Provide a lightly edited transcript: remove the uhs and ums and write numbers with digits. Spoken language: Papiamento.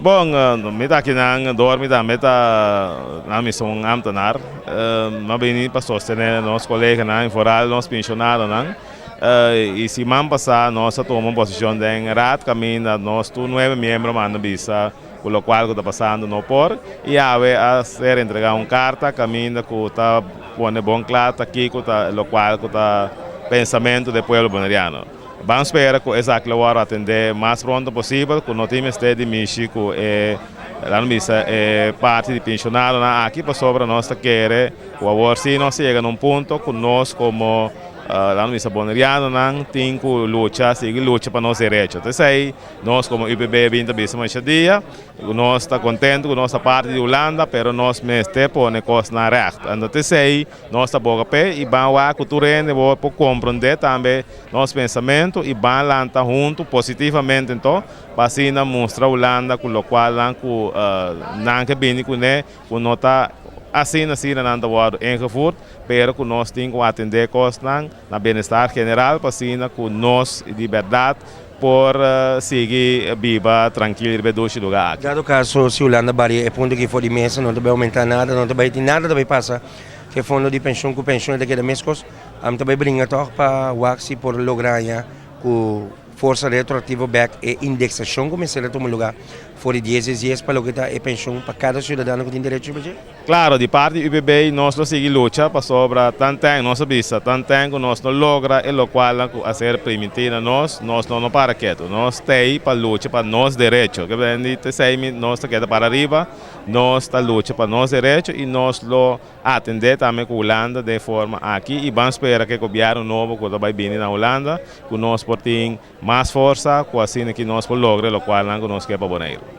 Bon, mi ta akinan dor mi tambe ta na mi un ambtenaar. Mi a bini pa sostené nos koleganan i vooral nos penshonadonan. I siman pasá nos a tuma un posishon den raad kaminda nos tur nuebe miembro manda bisa ku lokual ku ta pasando no por i awe a ser entregá un karta kaminda ku ta pone bon kla ta kiko ta lokual ku ta pensamentu di pueblo boneriano. Ban spera ku esaki lo wòrdu atendé mas pronto posibel ku no tin mester di mishi ku e laat mi bisa e parti di penshonadonan aki pasobra nos ta kere ku awor si nos ta yega na un punto ku nos komo laat mi bisa bonerianonan tin ku lucha sigui lucha pa nos derecho. Ta esei nos komo UPB bin ta bisa masha dia ku nos ta kontentu ku nos ta parti di Hulanda pero nos mester pone kosnan règt. Anto ta esei nos ta boga p'e i ban wak ku tur hende bo por komprondé tambe nos pensamentu i ban lanta huntu positivamente anto pa asina mustra Hulanda ku lokual nan ku nan ke bini kuné ku no ta asina asina nan ta wòrdu ingevoerd pero ku nos tin ku atendé kosnan na bienestar general pa asina ku nos di bèrdat por sigui biba trankil riba e dushi lugá aki. Dado kaso si Hulanda baria e punto aki for di mesa no ta bai oumentá nada, no ta bai tin nada ta bai pasa ku e fondo di penshon ku penshon e ta keda meskos, ami ta bai bringa tòg pa wak si por logra haña ku forsa retroaktivo bèk e indeksashon ku mester a tuma lugá for di dies dies dies pa loke ta e penshon pa kada siudadano ku tin derecho riba dje. Claro, di parti UPB nos lo sigui lucha pasobra tanten nos a bisa, tanten cu nos no logra e locualnan cu a ser primiti na nos, nos no no para ketu. Nos t'ey pa lucha pa nos derecho. Ke bende t'esey mi nos ta keda para riba, nos ta lucha pa nos derecho y nos lo atende tambe cu Hulanda den forma aki y ban spera cu e gobierno nobo cu ta bay bini na Hulanda cu nos por tin mas forsa cu asina ki nos por logra e locualnan cu nos ke pa Boneiru.